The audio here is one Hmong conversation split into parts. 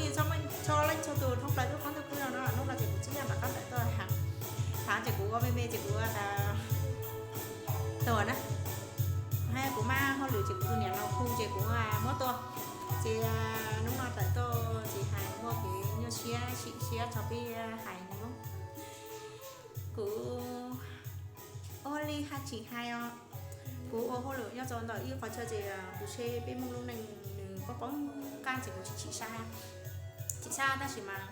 Yus txhob muaj txog leej txhua tus thoob plaws lub qab ntuj khwb no no, hnub no ces kuv tsis yog nram qab nram tuaj tham, tham ces kuv ua me me ces kuv ua tas tuag na. Kuv mab hauj lwm ces kuv tus niam laus hu ces kuv muab tua. Ces hnub no tawm tuaj ces hais muaj kev nyuaj siab sim siab txog peb hais Hmoob. Kuv ua li hais tsis hais os, kuv ua hauj lwm nyob rau ntawm ib qhov chaw ces kuv seb peb Hmoob lub neej nws poob poob qab ces kuv tsis chim sab. Chim sab tab sis mas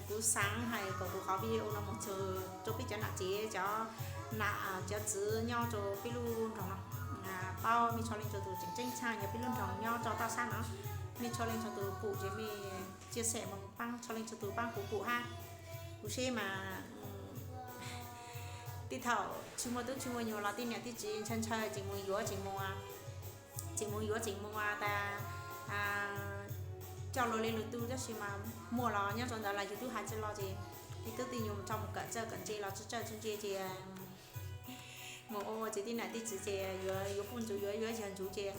kuv xav hais kom kuv qhov video no mus txog rau peb cov nam tsev, cov nam cov txwv nyob rau peb lub nroog no, paub mej txhua leej txhua tus tseem ceeb tshaj yog peb lub nroog nyob rau toj sab no, mej txhua leej txhua tus pum ces mej chia sẻ mus paab txhua leej txhua tus paab kuv pum hab. Kuv seb mas tej thaum tsis muaj tub tsis muaj nyuam los tej niam tej txiv ntshaw ntshaw tseem mus yuav tseem mus, tseem mus yuav tseem mus tas coj luag li lwm tus, tab sis mas muaj los nyob rau ntawd los yus twb hais tsis los ces tej tub tej nyuam tso mus kawm txawj kawm ntse los tsis txawj tsis ntse ces mus ua ua ces tej niam tej txiv ces yuav yuav puj ntsuv yuav yuav yawg ntsuv ces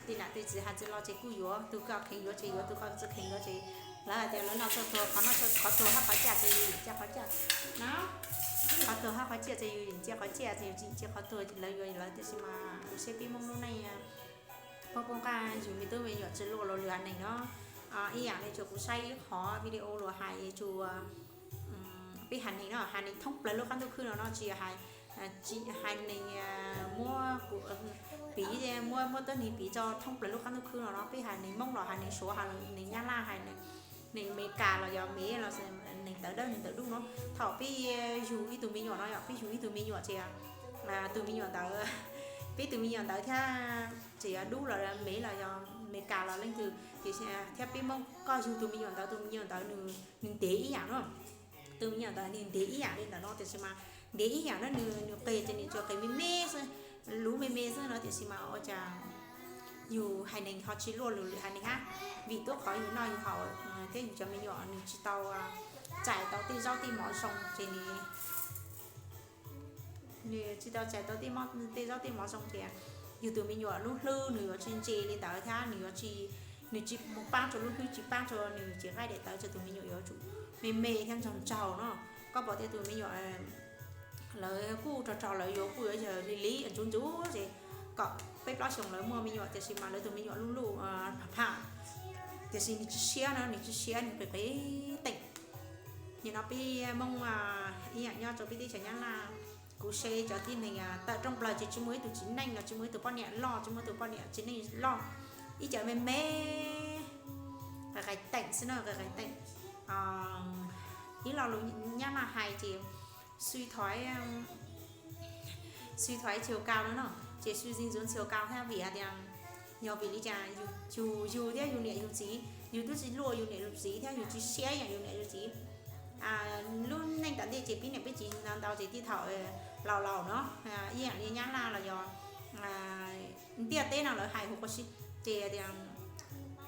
tej niam tej txiv hais tsis los ces kuj yuav, tus koj kheev yuav ces yuav, tus koj tsis kheev yuav ces lawv hais tias lawv noj txhua tuag, qhov noj txhua qhov tuag hab qhov caj ces yus yeem caj qhov caj na. Qhov tuag hab qhov caj ces yus yeem caj qhov caj ces yus tsis yeem caj qhov tuag, lawv yuav lawv, tab sis mas kuv seb peb Hmoob lub neej poob poob qab yus me tub me nyuam tsis luaj luag lwm haiv neeg no. Ib yam li tsuas kuv saib ib qhov video luag hais tsuas peb haiv neeg no, haiv neeg thoob plaws lub qab ntuj khwb no no tsis hais, tsis hais neeg muab kuv piv, muab muab tuab neeg piv tso, thoob plaws lub qab ntuj khwb no no peb haiv neeg Hmoob los haiv neeg Suav, haiv neeg Nyab Laj, haiv neeg Amelikas los yog Mev los neeg tawv dawb neeg tawv dub no, thaum peb yug ib tug me nyuam no yog peb yug ib tug me nyuam ces tus me nyuam ntawd, peb tus me nyuam ntawd thiab tseem yog dub los Mev los yog Amelikas los leej twg tiam sis thiab peb Hmoob, koj yug tus me nyuam ntawd, tus me nyuam ntawd nws ntev ib yam no, tus me nyuam ntawd nws ntev ib yam li ntawm no tiam sis mas ntev ib yam no nws nws qis ces nws tsuas qis me me xwb, luv me me xwb no tiam sis mas ua cas yus haiv neeg ho tsis luaj luag lwm haiv neeg hab, vim tuab qhov yus noj yus haus thiab yus cov me nyuam nws tsis tau txais tau tej zaub tej mov zoo ces nws nws tsis tau txais tau tej zaub tej mov zoo ces yus tus me nyuam lub hlwb nws yuav tsis ntse li ntawd thiab nws yuav tsis, nws tsis mus paab rau lub hlwb, tsis paab rau nws ces nqaij daim tawv ces tus me nyuam yuav tsum me me thiab ntsog ntsog no. Koj pom tias tus me nyuam lawv kuj rog rog lawv yuav kuj yuav yawg li li ntsuv ntsuv ces kom peb plaub xyoos lawv muaj me nyuam tiam sis mas lawv tus me nyuam luj luj pham pham tiam sis nws tsis siab no, nws tsis siab nws qis qis teem. Nim no peb Hmoob ib yam nyob rau peb teb chaws Nyab Laj, kuv saib cov tib neeg tawm rooj plaws ces tsis muaj ib tug txiv neej los tsis muaj ib tug poj niam loj, tsis muaj ib tug poj niam txiv neej loj, ib cov me me qis qis teem xwb no, qis qis teem. Ib lo lus Nyab Laj hais ces suy thoái, suy thoái chiều cao no no ces suy dinh dưỡng chiều cao thiab vim hais tias yog vim li cas yus, yus thiab yus niam yus txiv, yus twb tsis luaj yus niam yus txiv thiab yus tsis siab yam yus niam yus txiv. Lub neej tom ntej ces peb niam peb txiv ntau ntau ces tej thaum laus laus no, ib yam li Nyab Laj los yog ntiaj teb no lawv hais hu ua si ces tias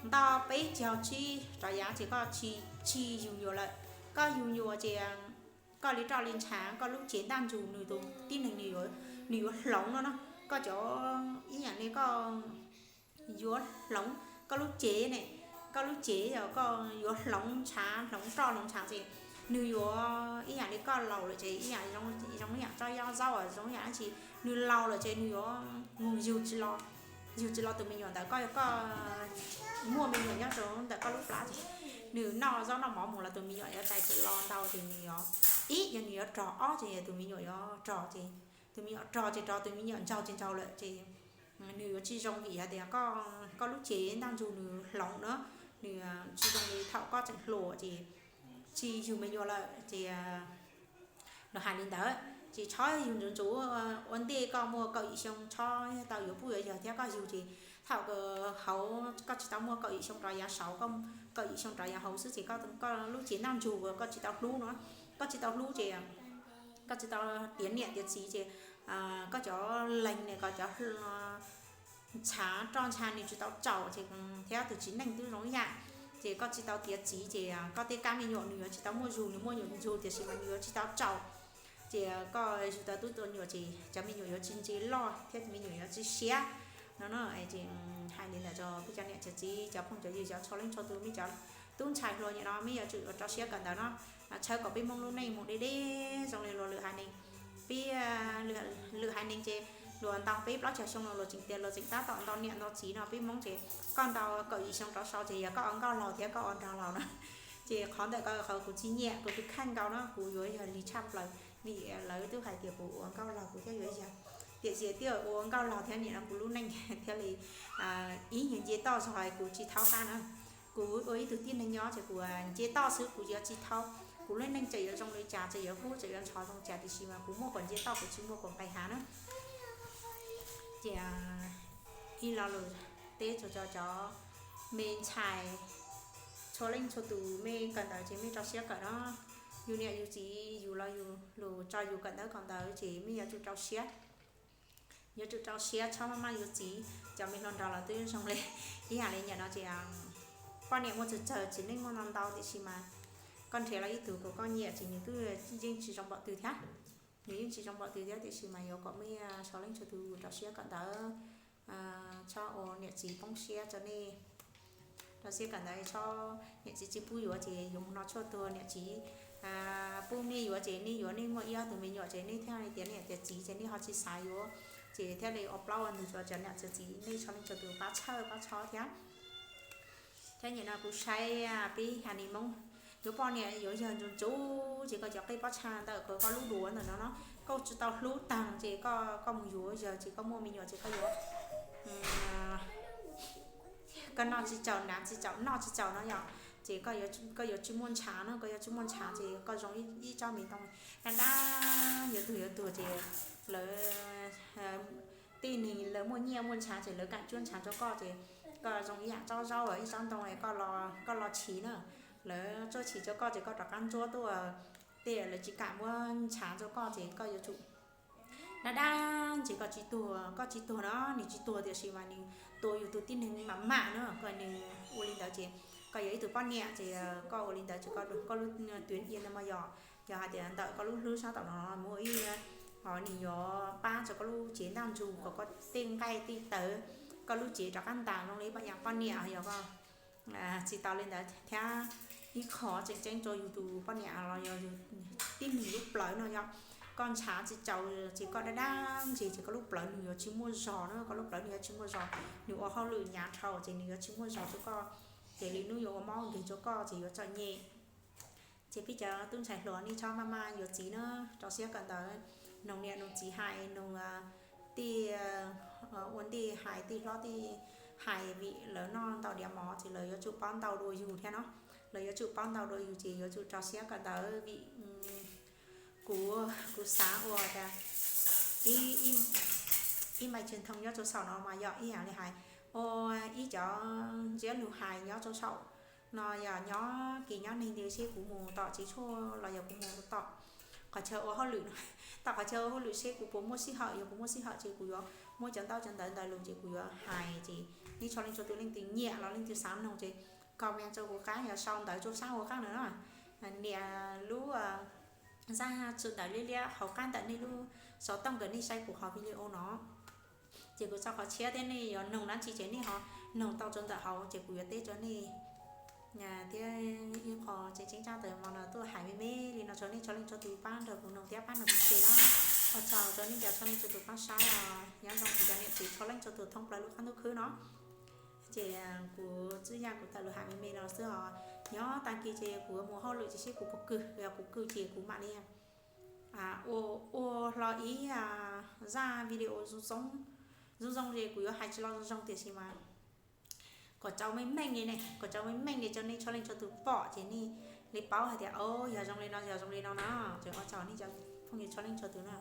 nto peb caug tsib rov yav ces koj tsis yug nyuam lawm. Koj yug nyuam ces koj li roj li ntshav, koj lub cev ntaj ntsug nws tus tib neeg nws yuav hloov no no. Koj cov ib yam li koj yuav hloov koj lub cev ne, koj lub cev yog koj yuav hloov ntshav, hloov roj hloov ntshav ces nws yuav ib yam li koj laus lawm ces ib yam zoo yam tsob yob zaub zoo yam dab tsi, nws laus lawm ces nws yuav mus yug tsis los, yug tsis los tus me nyuam ntawd. Koj, koj muaj me nyuam nyob rau ntawm koj lub plab ces nws noj zaub noj mov mus los tus me nyuam yuav txais tsis los ntau ces nws yuav, ib yog nws yuav rog, ob ces tus me nyuam yuav rog ces tus me nyuam rog ces rog, tus me nyuam ntsaug ces ntsaug lawm ces nws yuav tsis zoo vim hais tias koj lub cev ntaj ntsug nws hloov na, nws tsis zoo li thaum koj tseem hluas ces tsis yug me nyuam lawm ces lawv hais li ntawd ces tshob yug ntsuv ntsuv ua ntej koj muaj kaum yim xyoo tshob tau yuav puj yuav yawg thiab koj yug ces thaum hauv koj tsis tau muaj kaum yim xyoo rov yav saud, kaum yim xyoo rov yav hauv xwb ces koj lub cev ntaj ntsug koj tsis tau hlub no, koj tsis tau hlub ces koj tsis tau tiav niam tiav txiv ces koj cov leeg ne, koj cov ntshav roj ntsha nws tsis tau tsaus ces thiab tus txiv neej twb zoo ib yam ces koj tsis tau tiav txiv ces koj tej kab me nyuam nws yuav tsis tau muaj zug, nws muaj nyuam zug tiam sis mas nws yuav tsis tau tsaus ces koj yug tau tub tau nyuam ces cov me nyuam yuav tsis ntse loj thiab me nyuam yuav tsis siab no no. Ces hais li ntawd rau peb cov niam cov txiv, cov phooj cov ywg, cov txhua leej txhua tus, mej cov Tub ntxhais hluas nim no mej yuav tsum rau siab kawm ntawv no, txhawb kom peb Hmoob lub neej mus deb deb zoo li luag lwm haiv neeg. Peb lwm haiv neeg ces luag ntaus peb plaub caug xyoo los luag tseem tias luag tseem tab tom ntaus niam ntaus txiv no, peb Hmoob ces koj ntaus kaum yim xyoo rov sau ces yog koj ua nkauj laug thiab koj ua nraug laug na. Ces qhov ntawm ko qhov kuv tsis nyiam, kuv tsis kheej nkaus no, kuv yuav yog lig tshaj plaws vim lawv twb hais tias kuv ua nkauj laug kuv thiaj yuav yog. Tiam sis twb ua nkauj laug thiab nim no kuv lub neej thiaj li ib nyuag nce toj zog kuv tsis thaub qab na. Kuv ua ib tug tib neeg nyob ces kuv nce toj xwb, kuv yuav tsis thaub kuv lub neej tseem yuav zoo li cas, tseem yuav kub tseem yuav ntxhov zoo cas, tiam sis mas kuv muaj kom nce toj, kuv tsis muaj kom nqis hav na. Ces ib lo lus teb tso cov me ntxhais, txhua leej txhua tus mej kawm ntawv ces mej rau siab kawm no. Yus niam yus txiv yus los yus lus tso yus kawm ntawv kawm ntawv ces mej yuav tsum rau siab, yuav tsum rau siab txhob maj maj yuav txiv. Cov me hluas nraug los twb zoo li ib yam li nyiam no ces poj niam muaj txawg txawg txiv neej muaj ntau ntau, tiam sis mas koj nrhiav los ib tug kom koj nyiam ces nws twb yeej tsis zoo npaum twg thiab. Nws yeej tsis zoo npaum twg thiab, tiam sis mas yuav kom mej txhua leej txhua tus rau siab kawm ntawv, txhob ua niam txiv poob siab rau nej. Rau siab kawm ntawv txhob, niam txiv tsis pub yuav ces yuav mus no tshuaj tuag, niam txiv pub nej yuav ces nej yuav nej muaj ib ob tug me nyuam ces nej thiaj li tias niam tias txiv ces nej ho tsis xav yuav, ces thiaj li ua plaub ua ntug rau cov niam cov txiv. Nej txhua leej txhua tus pab txhawb pab txhob thiab. Thiab nim no kuv saib peb haiv neeg Hmoob yuav poj niam yuav yawg ntxuv ntxuv ces koj cov qej pob txha ntawm koj lub duav ntawm no no, koj tsis tau hlub taag ces koj mus yuav yawg ces koj muaj me nyuam ces koj yuav koj noj tsis txaus, hnav tsis txaus, noj tsis txaus no yom, ces koj yuav tsis muaj ntshav no, koj yuav tsis muaj ntshav ces koj zoo ib tsob me ntoo dab dab yuav tuag yuav tuag ces lawv tib neeg lawv muaj nyiaj muaj ntshav ces lawv kam cuab ntshav rau koj ces koj zoo ib yam tsob zaub ib tsob ntoo koj los chiv na. Lawv tsuab chiv rau koj ces koj rov qab ntsuab tuaj, tej lawv tsis kam muab ntshav rau koj ces koj yuav tsum dab dab ces koj tsis tuag, koj tsis tuag no, nws tsis tuag tiam sis mas nws tua yus tus tib neeg mam mam na, koj nws ua li ntawd ces koj yuav ib tug poj niam ces koj ua li ntawd ces koj lub tuav ntawd mas yog, yog hais tias ntawm koj lub hlwb sab tom no muaj ib, nws yuav pab rau koj lub cev ntaj ntsug kom koj tej nqaij tej tawv, koj lub cev rov qab ntas zoo li poj niam, poj niam yog koj tsis tau li ntawd thiab. Ib qho tseem ceeb rau yus tus poj niam los yog yus tib neeg lub plawv no yog koj ntshav tsis txaus ces koj dab dab ntsis ces koj lub plawv nws yuav tsis muaj zog na, koj lub plawv nws yuav tsis muaj zog, nws ua hauj lwm hnyav dhau ces nws yuav tsis muaj zog rau koj, ces lwm hnub yuav ua mob nkeeg rau koj ces yuav txom nyem. Ces peb cov tub ntxhais hluas nej txhob maj maj yuav txiv na, rau siab kawm ntawv, noog niam noog txiv hais, noog tej ua ntej hais, tej hlob tej hais, vim lawv noj ntau diav mov ces lawv yuav tsum paub ntau dua yus thiab no. Lawv yuav tsum paub ntau dua yus ces yuav tsum rau siab kawm ntawv vim kuv, kuv xav ua tas ib, ib mais tsis thoo nyob rau saum no mas yog ib yam li hais ua ib cov ntsiab lus hais nyob rau saum no, yog nyob kis nyob neeg tias seb kuv mus tom tsev tshuaj los yog kuv mus tom qhov chaw ua hauj lwm no, tom qhov chaw ua hauj lwm seb kuv puas muaj sij hawm, yog kuv muaj sij hawm ces kuv yuav muab cov ntaub cov ntawv ntawd lus ces kuv yuav hais ces nej txhua leej txhua tus leej twg nyiam los leej twg xav noog ces comment rau kuv qab, yog sau ntawv rau sab hauv qab no na. Nias lub zaj txhwm ntawv liab liab hauv qab ntawm nej lub xov tooj nkawd nej saib kuv qhov video no. Ces kuv tso qhov tshiab thiab nej yuav noog dab tsi ces nej ho noog tau rau ntawm hauv ces kuv yuav teb rau nej. Thiab ib qho tseem ceeb tshaj tawm mas no tuaj hais me me li no rau nej txhua leej txhua tus pab nrog kuv noog thiab pab nrog kuv share na. Ua tsaug rau nej cov txhua leej txhua tus pab saib os. Nyob zoo kuv cov niam txiv txhua leej txhua tus thoob plaws lub qab ntuj khwb no. Ces kuv txwj yam kuv tawm lus hais me me no xwb os. Nyob tag kis ces kuv yuav mus hauj lwm ces seb kuv puas kws, yog kuv kws ces kuv mam li ua, ua hlo ib zaj video zoo zoo, zoo zoo ces kuv yuav hais tsis los zoo zoo tiam sis mas kom txaus meej meej li ne, kom txaus meej meej li rau nej txhua leej txhua tus pom ces nej li paub hais tias o yog zoo li no, yog zoo li no no. Ces ua tsaug nej cov phooj ywg txhua leej txhua tus na.